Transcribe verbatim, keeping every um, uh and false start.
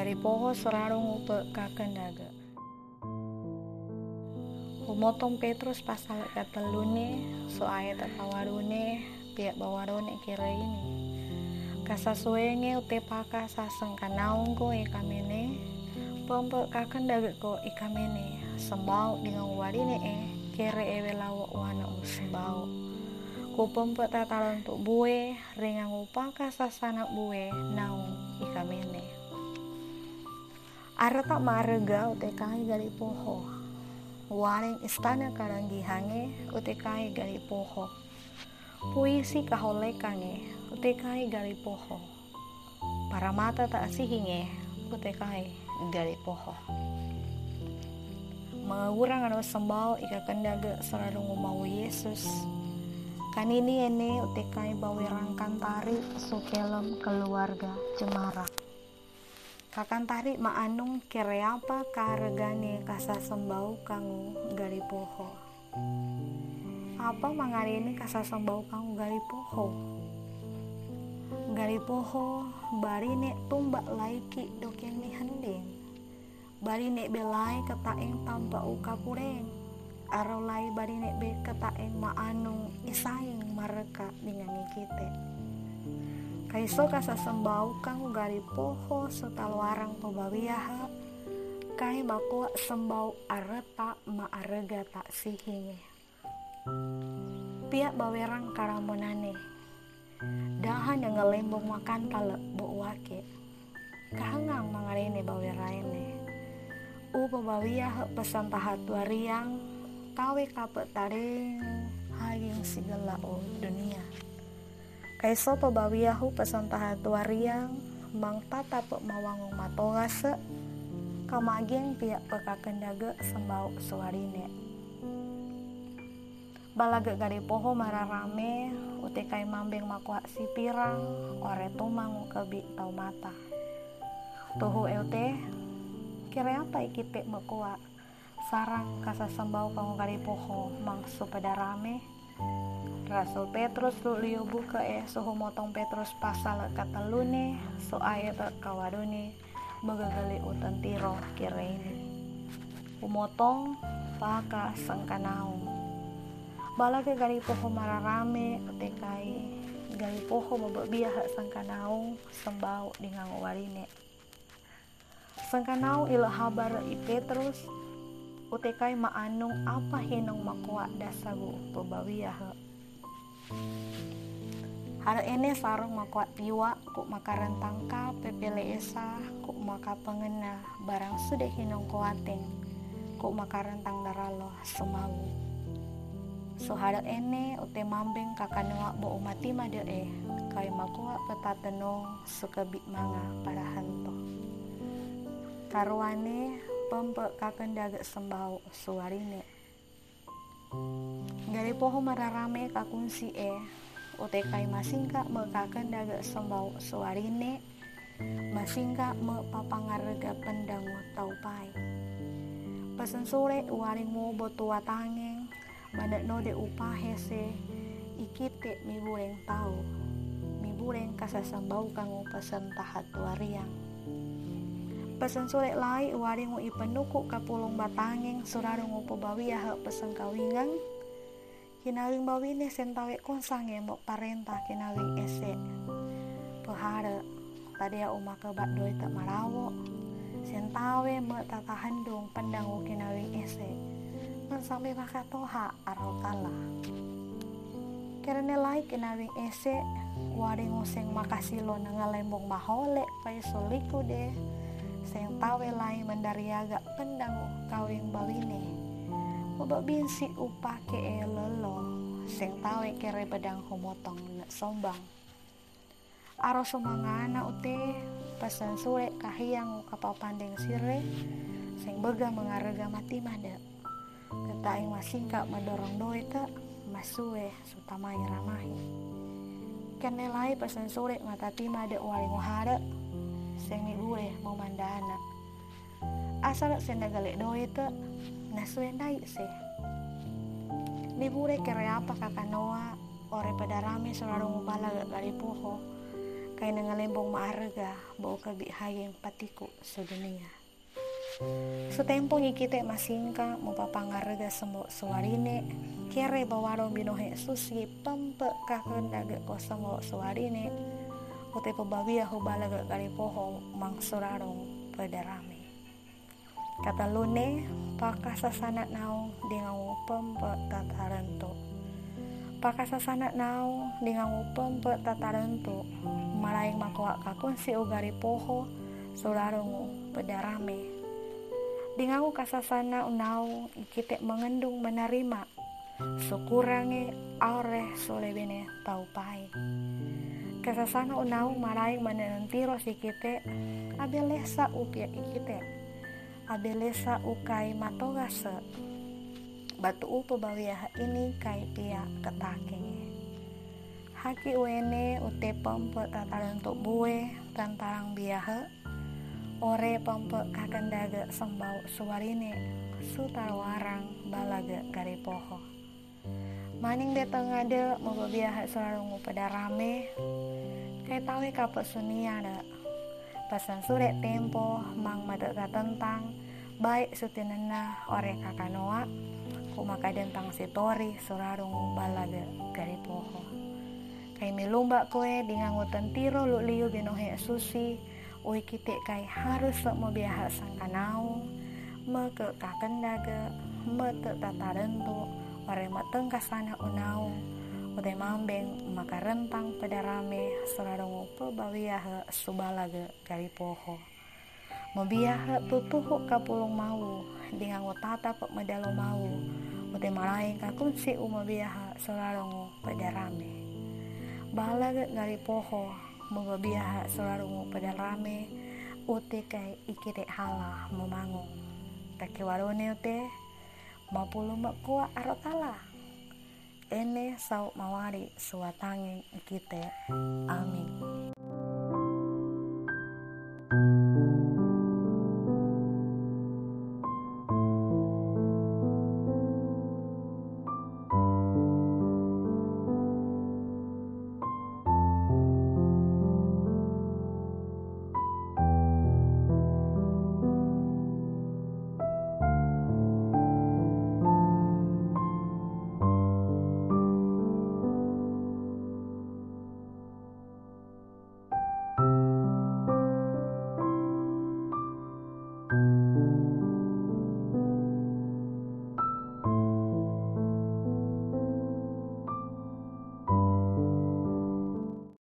Garipoho sorarongu pe kakendage. Humotong Petrus pasal katellune, so ayat kawalune, piak bawarone kere ini. Kasasuenge ute paka sasengkanaungko ikamene, pempe kakendageko ikamene, sembau dingang waline e, kere ewe lawo wana u sembau. Ku pempe tatalantu bue, ringang upaka sasana bue, naung ikamene. Areta marega ute kai Garipoho. Waring istana karanggihange ute kai Garipoho. Puisi kaholekange ute kai Garipoho. Paramata ta asihinge ute kai Garipoho. Mengurang ano sembau ika kendage sorarongu mau Yesus. Kanini ene ute kai bawerang kantari sukelem keluarga Cemara. Kakantari maanung kereapa karegane kasasembau kangu Garipoho. Apa mangarene kasasembau kangu Garipoho? Garipoho, barine tumba laiki dokeng ni hending. Barine belai ketaeng tampa ukapureng. Aro lai barine be ketaeng maanung isaing mareka dingangi kite. Kaiso kasasembau kangu Garipoho sotaloarang pebawiahe, kai makoa sembau areta maarega ta sihinge. Piak bawerang karamonane. Daha nenge lembong makan tale bo wake. Kahengang mangarene baweraene. Upa bawiahe pesan tahat wariang, tawe kape tareng, haging sigela o dunia. Kaiso pe bawiahu pesan tahat wariang, mang tatape mawangung matogase, kamageng piak pekakendage sembau suarine. Balage Garipoho mararame, ute kai mambeng makoa sipirang, ore tumang kebi tau mata. Tuhu eute, kereapa ikite mekoa, sarang kasasembau kangu Garipoho mang supedarame. Rasul Petrus lu lio buke e suhu motong Petrus pasal katelune, so ayat kawadune, megegeli utentiro kireini. Umotong paka sengkanaung. Balage Garipoho mararame ute kai Garipoho mebebia he sengkanaung sembau dingang warine. Sengkanaung ilo habar i Petrus ute kai maanung apa hinong makoa dasagu pebawia he. Hal ene sarong makoa tiwa, ku makarentang ka pepele esa, ku makapengena barang sude hinong koateng, ku makarentang daralo semau. So hal ene ute mambeng kakanoa bo umati made e, kai makoa petatenong sukebi manga parahanto. Karuane pempe kakendage sembau suarine. Garipoho mararame kakunsi e, ute kai masingka me kakendage sembau suarine, masingka me papangarega pendangu tau pai. Pesen sure uwaring mo botua tangeng, mane node upahe se, ikite mibureng tau, mibureng kasasembau kangu pesen tahat wariang. Pesen sure lai uwaringu ipenuku kapulung batangeng surarungu pebawia he pesen kawingang. Kinawing bawine sentawe konsange mo parenta kinawing ese. Pehare, tadea umake bak doite marawo. Sentawe me tatahendung pendangu kinawing ese. Ngan sambe makatoha arokala. Kerene lai kinawing ese, waringu seng makasilo nangalembong mahole, pai suliku de, seng tawe lai mendariaga pendangu kawing bawine. Mebebinsi upake e lelo, seng tawe kere bedang humotong ne sombang. Aro sumangana ute, pesen sure kahiang kapapandeng sire, seng bega mengarega mati made. Ketaing masingka medorong doite, masue sutamai ramahi. Kene lai pesen sure matati made waringu hare, seng mibure momandana. Asal senda gale doite, nasue ndai se. Mibure kereapa kakanoa, ore pedarame surarungu bala gale poho. Kai nangalembong maarega bau kabi hayeng patiku sudunia. Sutempo ngikite masingka mupapangarega sembo suwarine, kere bawarong binohe susi pempe kakendage ko sembo suwarine, ute pebawia hubalage karipoho mangsurarong pedarame. Katalune, pakasasana naung dingangu pempe tatarentu. Pakasasana naung dingangu pempe tatarentu, malaing makoa kakunsi ugaripoho, surarungu pedarame. Dingangu kasasana unaung ikite mengendung menarima, sukurange aure sulebene taupai. Kasasana unaung malaing menentiro sikite, abelesa upia ikite. Abelesa ukai matogase. Batu upe bawiaha ini kai pia ketakenge. Haki uene ute pempe tatarentu bue tantarang biahe, ore pempe kakendage sembau suwarine, sutawarang balage garipoho. Maning de tengade mobabiahe surarungu pedarame, kai tawe kape suniade. Pasan sure tempo mang mate tatentang, baik sutinena ore kakanoa, ku makadentang sitori surarungu balage garipoho. Kai milumba kue dingangu tentiro luliu binohe susi, ui kite kai harus mobiaha sangkanau, meke kakendage, mete tatarentu, ore metengkasana unau, ute mambeng makarentang pedarame surarungu pebawiahe subalage garipoho. Mobiahe tutuhu kapulung mau, dingangu tata pemedalo mau, ute malaing kakunsi umobiahe surarungu pedarame. Balage garipoho, mobabiaha surarungu pedarame, ute kai ikite hala memangung. Takiwarone ute, mapulu mekua arotala. Ene sau mawari suwatangeng ikite. Amin.